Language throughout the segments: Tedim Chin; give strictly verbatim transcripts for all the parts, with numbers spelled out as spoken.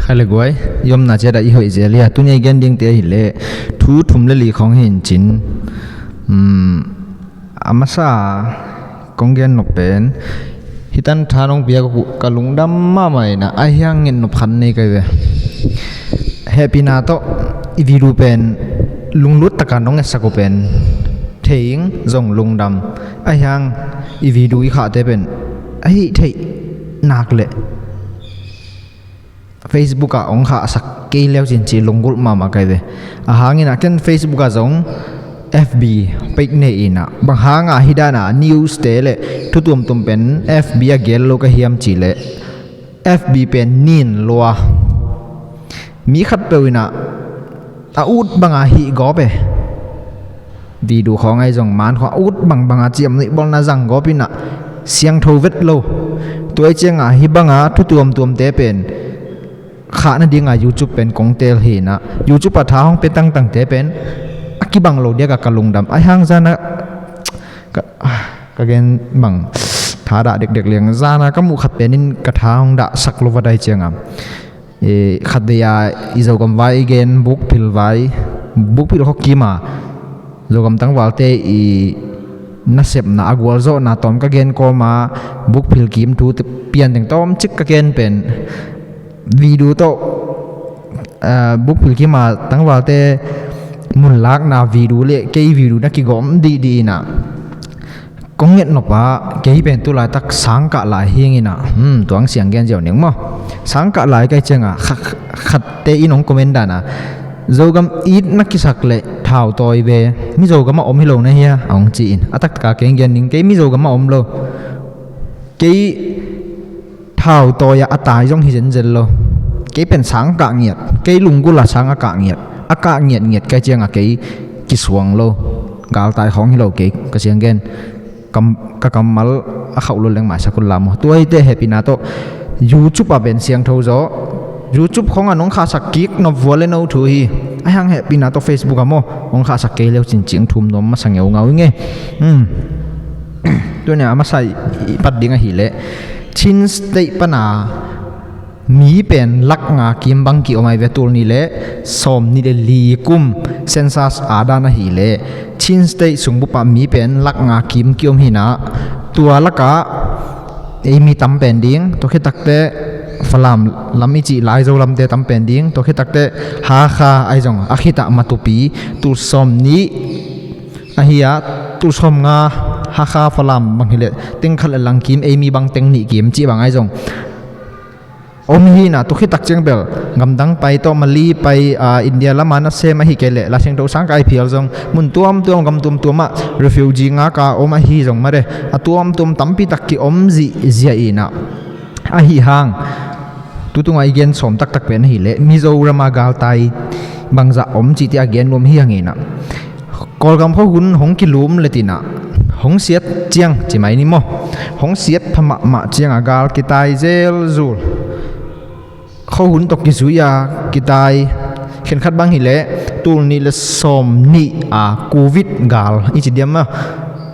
Khai le guai, i omna ciat ah i hoih zel hi a. Tuni a i gen dingte ahih leh thu thum le li khawng hi in cin. Um, a masa kong gen nop pen, hih tan tha nong piak uh ka lungdam mahmah in ah, a hiang nget nop khat nei kai ve. Hehpihna tawh i video pen lunglut takin nong ngetsak uh pen thei ing, zong lungdam. A hiang i video i khahte pen a hih theih nak leh Facebook ah hong khahsak kei leu cin ci lunggulh mahmah kai ve. A hang in ah ken Facebook ah zong F B page nei in ah, bang hang a hih dan a news te le thu tuamtuam pen F B a gel lo ka hiam cih leh F B pen nin lua. Mi khatpeuh in ah a ut bang a hih gawp e. Video khawng ahi zong, man khawng a ut bangbang a ciamnuih bawlna zang gawp in ah siangtho vet lo. Tua ahih ciang a hih bang a thu tuamtuamte pen khah nading a YouTube pen kong teel hi in ah, YouTube a tha hong pia tangtangte pen a kibang lo diak a ka lungdam. A hiang zan a ka, ka gen bang, tha dah dekdek liang, zan a ka muh khat pen in ka tha hong dahsak lo vat ahih ciang a, eh, khatvei a i Zogam vai i gen, bukphil vai, bukphil khawng kim a Zogam tangvalte i nasepna, a gualzawhna tawm ka gen kawm a, bukphil kim thu te pian teng tawmcik ka gen pen video tawh, eh, bukphil kim a tangvalte mun lakna video le kei video na kigawm dihdih in ah, kong nget nop a, kei pen tu laitak sangkah lai hi ing in ah, hmm, tua hong siang gen ziau ning maw. Sangkah lai ka hih ciang a, kha-, khatte in hong comment dan a, Zogam it na kisak leh thautawi ve, mi Zogam a om hi lo na hia, a hong ci in. A taktak a kei hong gen ning, kei mi Zogam a om lo. Kei thautawi a, a tai zong hi zenzen lo. Kei pen sang kah ngiat, kei lunggulh a sang a kah ngiat, a kah ngiatngiat ka hih ciang a kei kisuang lo. Galtai khawng hi lo kei, ka siang gen. Kam-, ka kammal a khauh lo leng maisak un la maw. Tua hi teh, hehpihna tawh YouTube ah pen siangtho zaw. YouTube khawng ah nong khahsak kik nop vua le no thu hi. A hiang hehpihna tawh Facebook ah maw, nong khahsak kei leu cin ci-in thum nuam masa ngeungau ing e. Hmm. Tuni a masa i pat ding ahih leh Chin State pan a mi pen lak nga kim bang ki-om ahi ve. Tul nih le sawm nih le li kum census a dan ahih leh Chin State sung bup ah mi pen lak nga kim ki-om hi in ah, tua lak ah ei mi tam pen ding, tua khit teh Falam lam i cih Laizo lamte tam pen ding, tua khit teh Hakha ahi zong, a khit ah Matupi, tul sawm nih ahi a, tul sawm nga Hakha Falam bang hi leh teng khat le lang kim, ei mi bang teng nih kim cih bang ahi zong om hi in ah, tua khit ciang bel gamdang pai tawh, Mali pai, ah, India lam a nasem ahih kei leh Lai Siangtho sang kah a phial zong, mun tuamtuam, gam tuamtuam ah refugee ngak a om ahi zong mare, a tuamtuam tampi tak ki-om zihziah in ah, ahi hang tu tung a i gen sawm taktak pen ahih leh Mizoram a galtai bangzah om cih teh a gen nuam hi hang in ah, Kawlgam khuahun hong kilum le tin ah, hong siat ciang ci mai ni maw, hong siat pha mahmah ciang a gal kitai zelzul. Khuahun tawh kizui a kitai. Khenkhat bang hi leh tul nih le sawm nih a Covid gal i ci diam maw,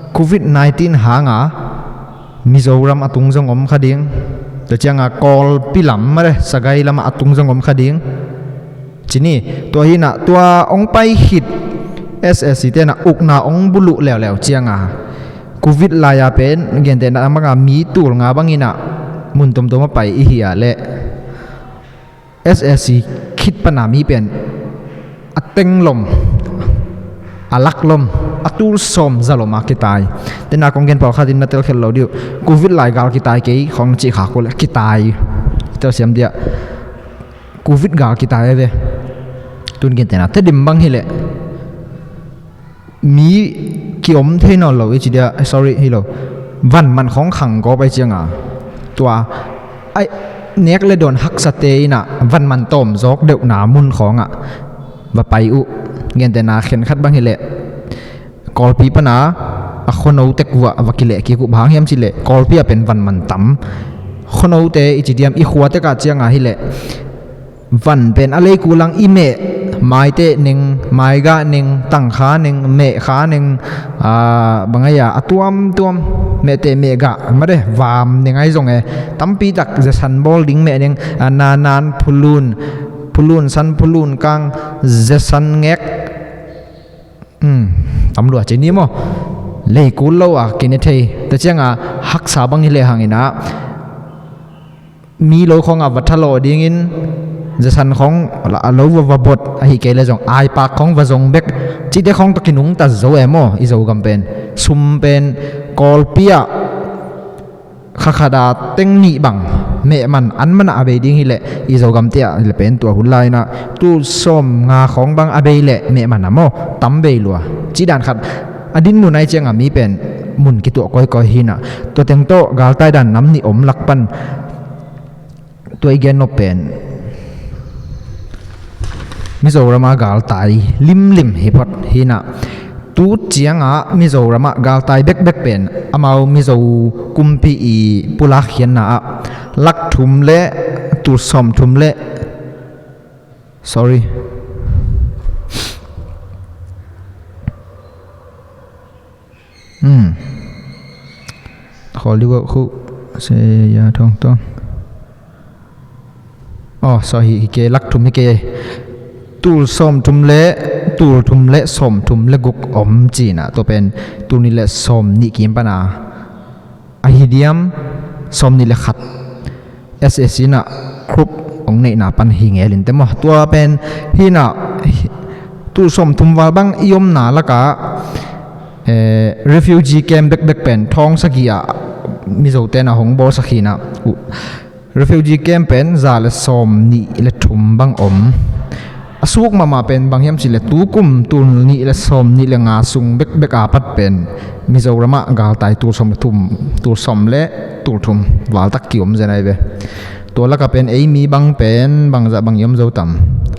Covid nineteen hang a Mizoram a tung zong om kha ding. Tua ciang a Kawlpi lam mare, Sagaing lam ah a tung zong om kha ding. Ci ni, tua hi in ah, tua hong pai khit S A C te in ah ukna hong buluh leuleu ciang a, Covid lai a pen gentehna bang a mi tul nga bang in ah mun tuamtuam ah pai i hi a leh S A C khit pan a mi pen a teng lom, a lak lom, a tul sawm za lom a kitai. Tena kong gen pawlkhat in na telkhial lo ding uh, Covid lai gal kitai kei khawng na cih khak uh leh kitai. Telsiam dia. Covid gal kitai a ve. Tun gentehna Tedim bang hi leh mi ki-om thei nawn lo i ci dia, eh, sorry, hi lo. Van man khawng khang gawp ahih ciang a, tua ai, nek le dawn haksate in ah van man tawm zawk deuhna mun khawng ah va pai uh. Gentehna khenkhat bang hi leh Kawlpi pan a, a khuano tek uh ah va kileh kik uh. Bang hang hiam cih leh Kawlpi ah pen van man tam. Khuanote i ci diam, i khua tek ah ciang a hi leh van pen a lei kul lang i meh Maiteh neng, maigah neng, tangkha neng, mehkha neng, ah, bang ai a, a tuamtuam, mehteh mehgah made, vam neng ai zong e, tampi tak zesan bawl ding meh neng, ah, nanan, phulun, phulun san, phulun kang, zesan ngek, um, tam lua ci ni maw. Leikul lo a kine thei ta cianga haksa bang hi lehang ina, mi lo khawng a va thalawh dingin, zesan khawng a lo va va bot ahi kei le zong aipak khawng va zong bek, cite khawng tawh kinungta zo e maw. I Zogam pen sum pen Kawlpi ah kha khat a teng nih bang mehman an man a bei ding hileh, i Zogamte ah le pen tua hun lai-in ah tul sawm nga khawng bang a bei leh mehman a maw, tam bei lua. Ci dan khat a dinmun ai cianga mi pen mun kituah kawikawi hi-in ah, tua teng tawh galtai dan nam nih om lak pan tua i gen nop pen Mizoram a galtai limlim hi phot hi-in ah, tu ciangah Mizoram ah galtai bekbek pen amau Mizo kumpi i pulak khiatna ah lak thum le tul sawm thum le, sorry, Hmm. Khawl dih uh khu se ya thong thong. Oh, so hi, hi ke, lak thum hi ke. Tul sawm thum le, tul thum le sawm thum le guk om ci-in ah, tua pen tul nih le sawm nih kim pan a, ahi diam, sawm nih le khat. S A C in ah group hong neihna pan hi ngelin te maw. Tua pen hi-in ah, hi, tul sawm thum val bang i omna lakah, eh, refugee camp bekbek pen thong sagih ah Mizote in ah hong bawlsak hi-in ah, uh, refugee camp pen za le sawm nih le thum bang om. A suk mahmah pen bang hiam cih leh tu kum tul nih le sawm nih le nga sung bekbek a pat pen Mizoram ah galtai tul sawm le thum, tul sawm le tul thum val tak ki-om zen ai ve. Tua lakah pen ei mi bang pen bangzah bang i om zo tam?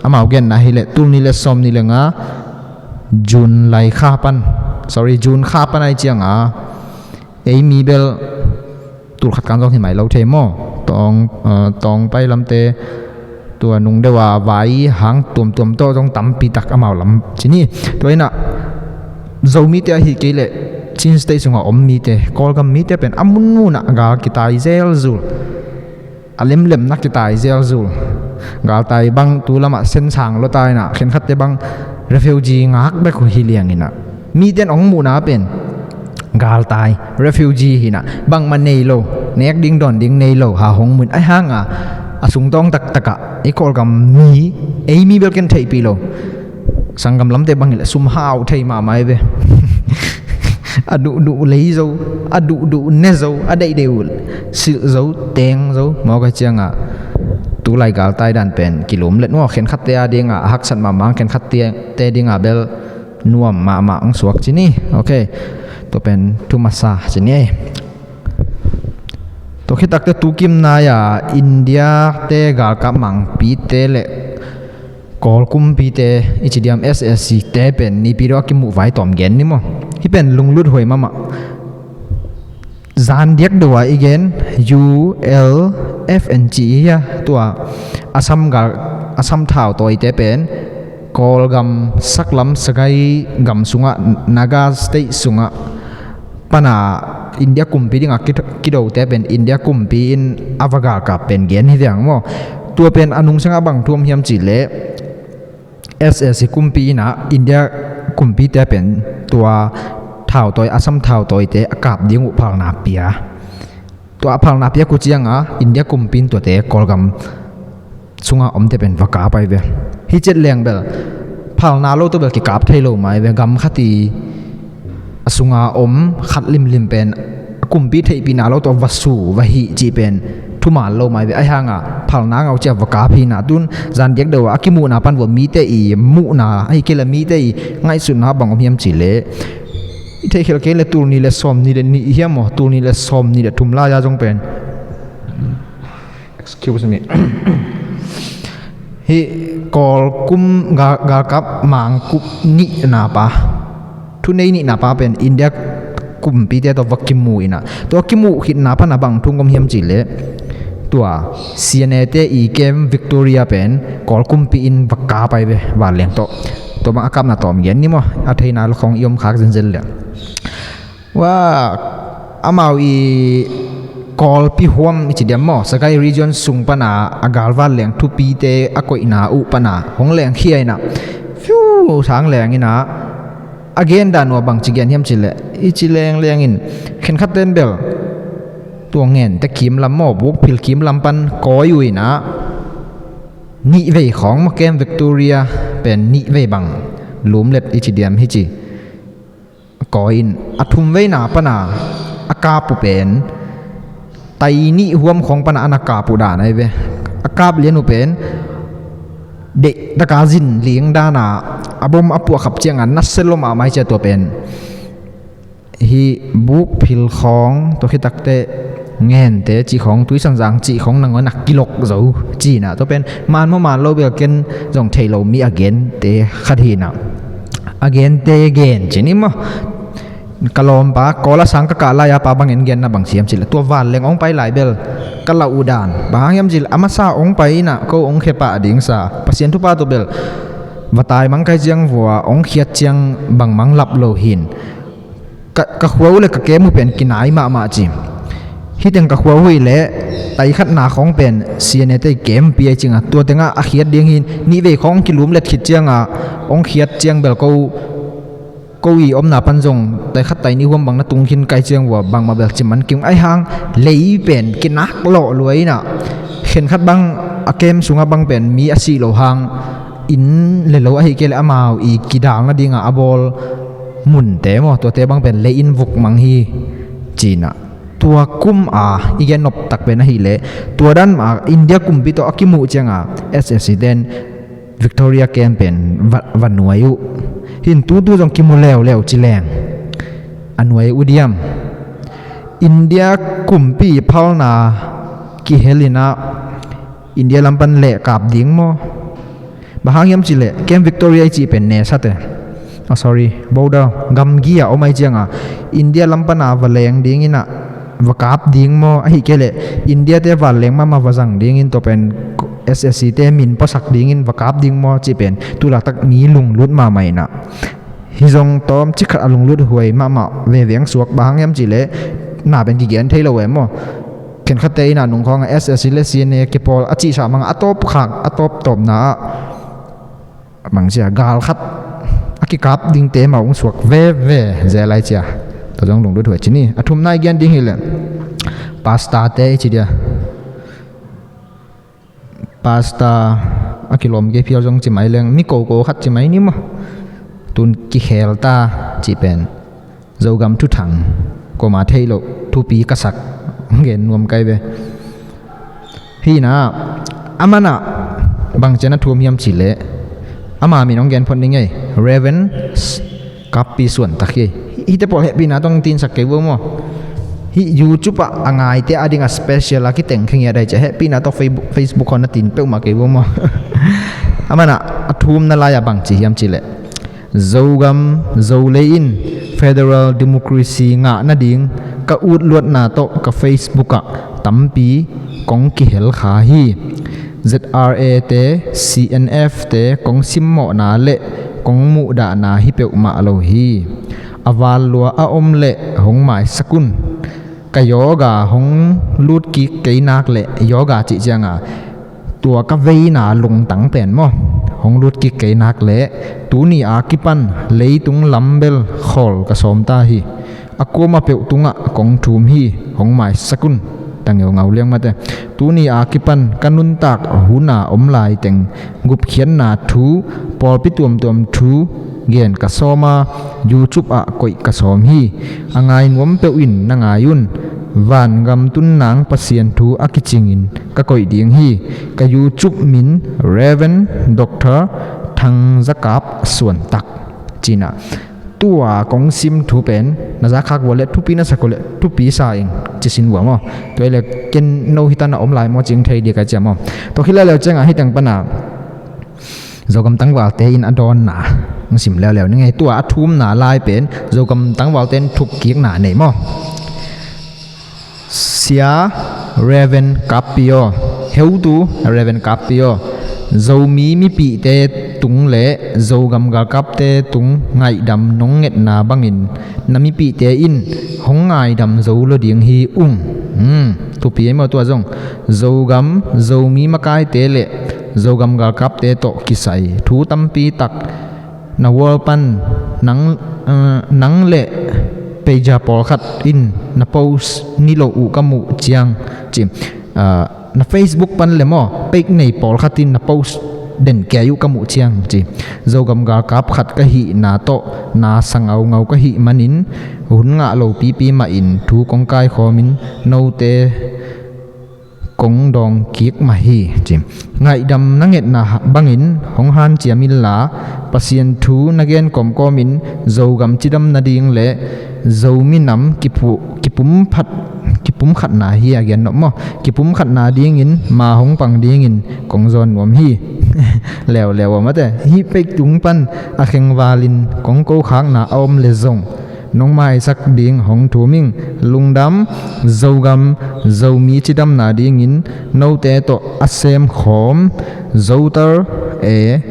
Amau genna hi leh tul nih le sawm nih le nga June lai kha pan, sorry, June kha pan ai cianga ei mi bel tul khat kan zong hi mai lo thei maw. Tawng, eh, Tawngpai lamte, tua nung deuh a vai hang tuamtuam tawh zong tampi tak amau lam ci ni. Tua hi-in ah Zomite ahi kei leh Chin State sungah om mite, Kawlgam mite pen a munmun ah gal kitai zelzul, a lemlemna kitai zelzul. Galtai bang tu lamah sensang lua ta-in ah, khenkhatte bang refugee ngak bek uh hi liang-in ah, mite in hong muhna pen galtai, refugee hi-in ah, bangmah nei lo, nek ding dawn ding nei lo ha hong mu-in, ahi hanga a sungtawng taktak ah ei Kawlgam mi, ei mi bel ken theihpih lo. Sanggam lamte bang hi leh sum hau thei mahmah ai ve. A duhduh lei zo, a duhduh ne zo, a deihdeih uh silh zo, teng zo. Mawk ai cianga tu lai galtai dan pen kilum let maw, khenkhatte a dinga a haksat mahmah, khenkhatte dinga bel nuam mahmah hong suak ci ni. Ok. Tua pen thu masa ci ni ei. Tua khit takte tu kim nai-a India te galkap mangpite le Kawl kumpite, i ci diam, S A C te pen Naypyidaw a kimuh vai tawm gen ni maw. Hih pen lunglut huai mahmah. Zan diak deuh a i gen U L F N ci hi a, tua Assam gal, Assam thau tawite pen Kawlgam saklam Sagaing gam sungah, Naga State sungah pana India kumpi dinga ki, kidote pen India kumpi in a va galkap pen gen hi veng maw. Tua pen a nungsangah bang thu om hiam cih leh S A C kumpi in ah India kumpite pen tua thautawi, Assam thautawite a kap ding uh phalna pia. Tua a phalna piak uh cianga India kumpi in tuate Kawlgam sunga omte pen va kap ai ve. Hih ciat leng bel phalna lo tawh bel kikap thei lo mai ve. Gam khat i a sunga om khat limlim pen a kumpi theihpihna lo tawh va su va hih cih pen thuman lo mai ve. Ahi hanga phalna ngau ciah va kap hi-in ah, tun zan diak deuh a kimuhna pan vua mite i muhna ahi kei leh mite i ngaihsutna bang om hiam cih leh, i theihkhial kei leh tul nih le sawm nih le nih hiam maw, tul nih le sawm nih le thum lai-a zong pen, excuse me, hih Kawl kum gal, galkap mangkup nihna pa, thunei nihna pa pen India kumpite tawh va kimu in ah, tua kimuh khitna pana bang thu om hiam cih leh, Tua C N A te i camp Victoria pen Kawl kumpi in va kap ai ve, vanleng tawh. Tua bang a kapna tawm gen ni maw, a theihna khawng i om khak zenzen le. Wa, amau i Kawlpi huam i ci diam maw, Sagaing region sung pana a gal vanleng thupite a koihna uh pana hong lengkhia inah, fiu sang leng inah, a gen dan uh a bangci gen hiam cileh, i ci lengleng in, khenkhat ten bel tua ngente kimlam maw, bukphil kimlam pan kawi uh inah, nihvei khawng maw, camp Victoria pen nihvei bang lumlet i ci diam hi ci. Kawi in, a thumveina pana a kap uh pen tai nih huam khawng pana ana kap uh dan ai ve. A kap lian uh pen deihtaka zin ling dana a bom a puahkhap cianga nasia lom a mai cia tua pen hi bukphil khawng, tua khitakte ngente cih khawng, tuisanzang cih khawng nangawn a kilok zo cinah, tua pen man maw man lo bel ken zong thei lo mi a gente khat hinah, a gente gen cin i maw. Ka lawmpa Kawl a sang ka kah lai-a pa bangin genna bang siam cileh, tua vanleng ong pai lai bel ka lau uh dan bang hang hiam cileh, a masa ong pai inah ko ong khepah dingsa Pasian thupha tua bel va tai mang kai ciang vua ong khiat ciang bangmang lap lo hin. Ka, ka khua uh le ka camp uh pen kinai mahmah ci. Hiteng ka khua uh hi le tai khatna khawng pen C N A te camp pi ai cinga, tua tengah a khiat ding hin nihvei khawng kilumlet khit cianga ong khiat ciang bel ko, ko i omna pan zong tai khat tai nih huam bang na tung khin kai ciang vua bangmah bel ci man kim ai hang, lei pen kinak lawh luai inah, khenkhat bang a camp sungah bang pen mi a sih lo hang, inn le lo ahi kei le amau i kidal nadinga a bawl munte maw, tuate bang pen lei in vuk mang hi cinah. Tua kum a i gen noptak pen ahileh, tua dan mah India kumpi tawh a kimuh cianga S S C ten Victoria camp pen va, va nuai uh. Hin tutu zong kimu leuleu ci leng a nuai uh diam. India kumpi phalna kihel inah India lam pan leh kap ding maw? Bang hang hiam cileh, camp Victoria i cih pen nesate, oh, sorry, border gamgi a om ai cianga India lam pana va leng ding inah va kap ding maw? Ahi kei leh India te vanleng mahmah va zang dingin, tua pen S S C te min puasak dingin va kap ding maw cih pen tulaktak mi lunglut mahmah inah. Hi zong tawm cikhat a lunglut huai mahmah veve ang suak, bang hang hiam cileh na pen kigen thei lo em maw? Khenkhatte inah nungkhawngah S S C le C N A kipawl a cihsa mangah a tawp khak, a tawp tawpna ah bangcia gal khat a kikap dingte mah ung suak veve zel ai cia. Tua zong lunglut huai ci ni. A thumna i gen ding hileh pastor te i ci dia. Pastor a kilawm kei phial zong ci mai leng, mi koko khat ci mai ni maw? Tun kikhel ta cih pen Zogam thuthang, koma theih loh thupi ka sak gen nuam kai ve. Hi inah, amanah bangcian a thum hiam cileh, ama min hong gen phot ning ei, Reverend Kappi Suantak hi. Hihte pawl hehpihna tawng tinsak kei vua maw? Hih YouTube ah a ngaite a dingah special a kiteng khengiat ai cia, hehpihna tawh Facebook, Facebook hon a tin peuhmah kei vua maw? Amanah a thumna lai-ah bangci hiam cileh, Zogam Zolei in federal democracy ngah nading ka utluatna tawh ka Facebook ah tampi kong kihel kha hi. Z R A te, C N F te kong simmawhna le kong muhdahna hi peuhmah lo hi. A val lua a om leh hong maisak un. Ka yoga hong lut kik kei nak leh, yoga cih cianga tua ka veina lungtang pen maw, hong lut kik kei nak leh tuni a kipan leitung lam bel khawl ka sawm ta hi. A kuamah peuh tungah kong thum hi, hong maisak un. Tangeu ngau liang mate. Tuni a kipan ka nuntak huna om laiteng gupkhiatna thu, pawlpi tuamtuam thu gen ka sawm a, YouTube ah koih ka sawm hi. A ngai nuam peuh in na ngai un. Vangam tunnang Pasian thu a kicingin ka koih ding hi. Ka YouTube min Reverend Doctor Thang Zakap Suantak. Cinah tua kong sim thu pen na zakhak vua le thupi na sak uh le thupi sa ing ci sin vua maw? Tua le ken no hitan a om lai maw cing thei dia ka cia maw? Tua khilai leu ciangah hiteng pana Zogam tangvalte in a dawnna ng sim leuleu ni ngei. Tua a thumna lai pen Zogam tangvalte in thukkikna nei maw? Sia Reverend Kappio, heutu Reverend Kappio, Zomi mipihte tung le Zogam galkapte tung ngaihdam nong ngetna bangin na mipihte in hong ngaidam zo lo ding hi ung. Hmm, thupi ei maw tua zong. Zogam, Zomi makaite le Zogam galkapte tawh kisai thu tampi tak na wall pan nang, eh, nang le pager pawlkhat in na post ni lo uh ka muh ciang ci. Ah, na Facebook pan le maw, page nei pawlkhat in na post den kei uh ka muh ciang ci. Zogam galkap khat ka hihna tawh na sa ngaungau ka hih manin hun ngah lo pipi mahin thu kong kaikhawmin note kong dawng kik mah hi ci. Ngaihdam na ngetna ha-, bangin hong hanciam inla, Pasian thu na gen kawmkawmin Zogam cidam nading le Zomi nam kipu-, kipum phat, kipum khatna hi a gen nop maw? Kipum khatna dingin ma hong pang dingin kong zawn nuam hi. Leuleu a mate. Hih page tung pan a khengvalin kong ko khakna a om le zong nong maisak ding hong thum ing. Lungdam. Zogam, Zomi cidamna dingin note tawh a semkhawm Zotar e,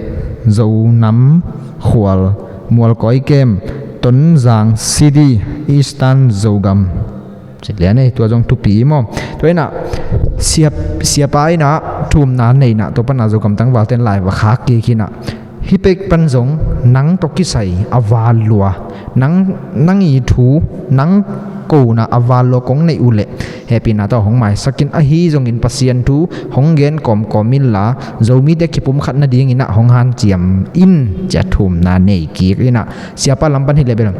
Zonam khual, Mualkawi kem, Tonzang City, Eastern Zogam. Ci lian ei, tua zong thupi maw? Tua inah siap, siapa inah thumna neihna tua pana Zogam tangvalte in lai va khak kik inah hih page pan zong nang tawh kisai a val lua, nang, nang i thu, nang kona a val lua kong neih uh leh hehpihna tawh hong maisak in, ahi zongin Pasian thu hong gen kawmkawm inla, Zomite kipum khat nadingin ah hong hanciam in ci a thumna nei kik inah siapa lam pan hi leh bel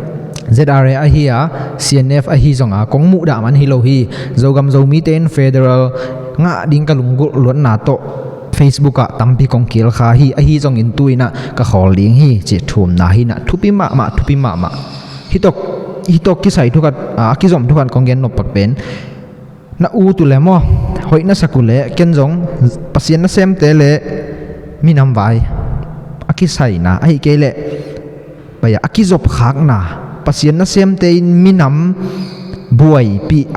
Z R A ahi a, C N F ahi zonga kong muhdah man hi lo hi. Zogam Zomite in federal ngah ding ka lunggulh luatna tawh Facebook ah tampi kong kil kha hi, ahi zongin tu inah ka khawl ding hi ci thumna hi inah thupi mahmah, thupi mahmah. Hih tawh, hih tawh kisai thukhat, a, a kizom thukhat kong gen nop pak pen na ut uh leh maw, hoih na sak uh leh ken zong Pasian nasemte le minam vai a kisaina, ahi kei leh pai a kizop khakna, Pasian nasemte in minam buaipih,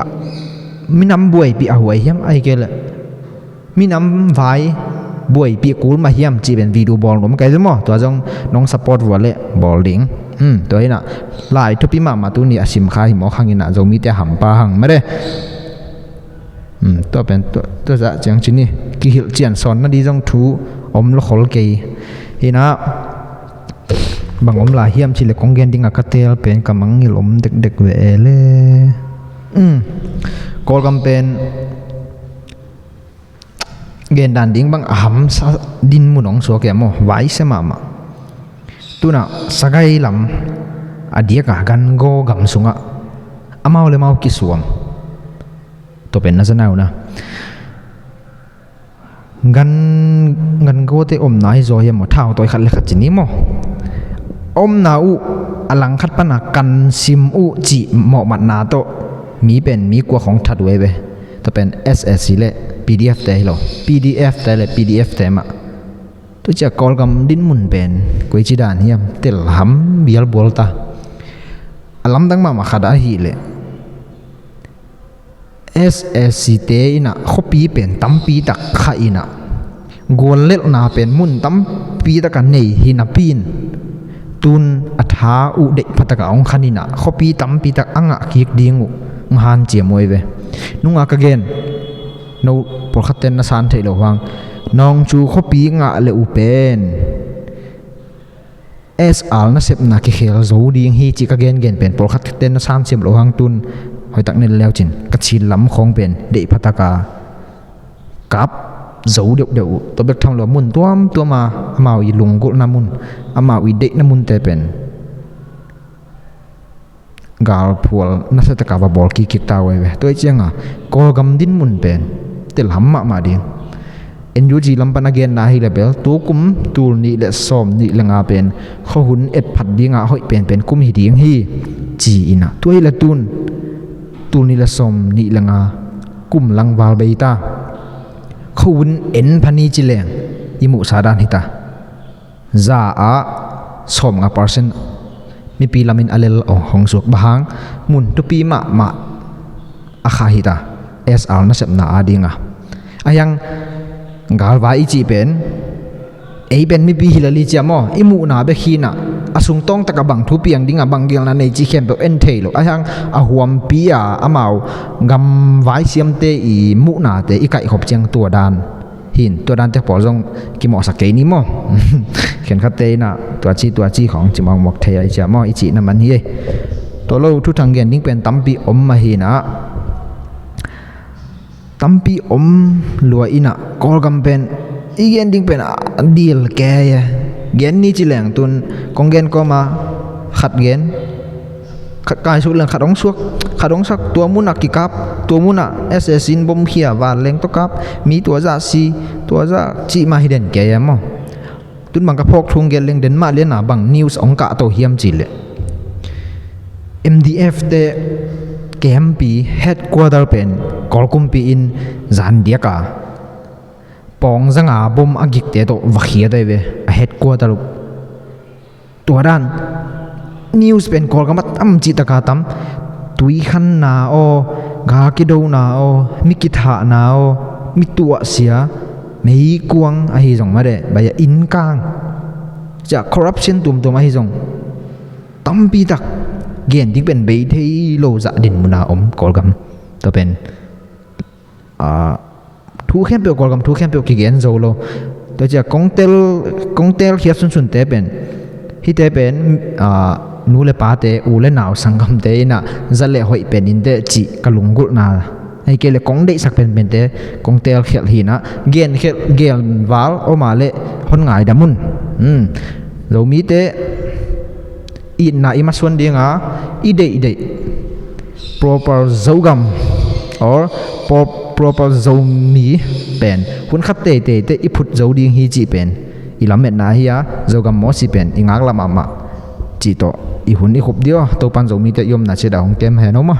minam buaipih a huai hiam, ahi kei leh minam vai buaipih kul mah hiam cih pen video bawl nuam kei maw? Tua zong nong support uh leh bawl ding. Hmm, tua inah lai thupi mahmah tuni a sim kha hi mawk hang inah Zomite a hampa hang mare. Hmm, tua pen tua, tua zah ciang ci ni, kihilh cian sawn nading zong thu om lo khol kei. Inah bang om lai hiam cih leh kong gen dingah ka teel pen ka mangngilh om dekdek ve e le. Hmm. Kawlgam pen gen dan ding bang a hamsa dinmun hong suak e maw, vaisia mahmah. Tu inah Sagaing lam a diaka Gangaw gam sungah amau le mau kisuam. Tua pen na za nai uh na. Gan, Gangawte omna hi zaw hiam maw, thau tawi khat le khat ci ni maw? Omna uh a langkhat pana kan sim uh cih mawhmatna tawh mi pen mi kua khong that uh ei ve. Tua pen S A C le P D F te hi lo, P D F te le P D F te mah. Tua ciah Kawlgam dinmun pen koici dan hiam, telham bialbual ta. A lamdang mahmah khat ahih leh S A C te inah khuapi pen tampi tak khah inah guallelhna pen mun tampi taka nei hi napi in tun a tha uh deih phataka hong khan inah khuapi tampi tak a ngah kik ding uh hong hanciam uh ei ve. Nunga ka gen no pawlkhatte na san theih loh hang, Nawngcu khuapi ngah le uh pen S R nasepna kikhel zo ding hi cih ka gengen pen pawlkhatte na san siam loh hang tun hoihtak ne leucin ka chin lam khawng pen deih phataka kap zo deuhdeuh uh. Tua bek tham lo mun tuamtuama amau i lunggulhna mun, amau i deihna munte pen galphual nasiataka va bawl kikkik ta uh ei ve. Tua ih cianga Kawlgam dinmun pen telham mahmah ding. N U G lam pan a genna hi le bel tukum tul nih le sawm nih le nga pen khuahun etphat dinga hoih penpen kum hi ding hi ci inah tua hi le tun tul nih le sawm nih le nga kum langval bei ta. Khuahun en pha ni ci leng i muhsa dan hi ta. Za ah sawmnga percent mipi lamin a lel hong suak bang hang mun thupi mahmah a kha hi ta. S R nasepna a dinga. A hiang galvai i cih pen ei pen mipi hi lel hi cia maw, i muhna bek hi-in ah a sungtawng takah bang thu piang dingah bang gelna nei cih khempeuh en thei lo. A hiang a huampi a amau gamvai siamte i muhnate i kaihkhop ciang tua dan hi-in, tua dante pawl zong kimawhsak kei ni maw. Khenkhatte in ah tua ci tua ci khawng ci mawkmawk thei a i cia maw, i cihna man hi ei. Tua lo thuthang gen ding pen tampi om ahi-in ah, tampi om lua in ah Kawlgam pen i gen ding pen a dil kei e. Gen ni ci leng tun kong gen kawma khat gen, khat kaisuk leng khat hong suak, khat hong suak, tua munah kikap, tua munah S S in bom khia, vanleng tawh kap, mi tua zah si, tua zah cih mah hi den kei e maw. Tun bang ka phawk thu hong gen leng, den mah liana bang news hong kahto hiam cih leh M D F te camp-i headquarter pen Kawl kumpi in zan diaka pawng zanga bom a gikte tawh va khiat ahi ve, a headquarter uh. Tua dan news pen Kawlgam ah tam cih taka tam. Tui khanna aw, gal kidona aw, mi kithahna aw, mi tuahsia, meikuang ahi zong mah deh, baia innkang, ciah corruption tuamtuam ahi zong tampi tak gen ding pen bei thei lo zah dinmun a om Kawlgam. Tua pen ah, thu khempeuh, Kawlgam thu khempeuh kigen zo lo. Tua ciah kong tel, kong telkhiat sunsunte pen, hihte pen, ah, nu le pate, u le nau sanggamte in ah za le hoih pen inteh cih ka lunggulhna. Ahih kei leh kong deihsak penpente kong telkhiat hi-in ah, genkhiat genval om a leh hon ngaidam un. Hmm. Zomite itna i masuan dinga i deihdeih proper Zogam or pro-, proper Zomi pen hun khat teitei teh i phut zo ding hi cih pen i lametna ahi a, Zogam mawsi pen i ngaklah mahmah cih tawh i hun i khup dih aw. Topan Zomite i omna ciat ah hong kem hen aw maw.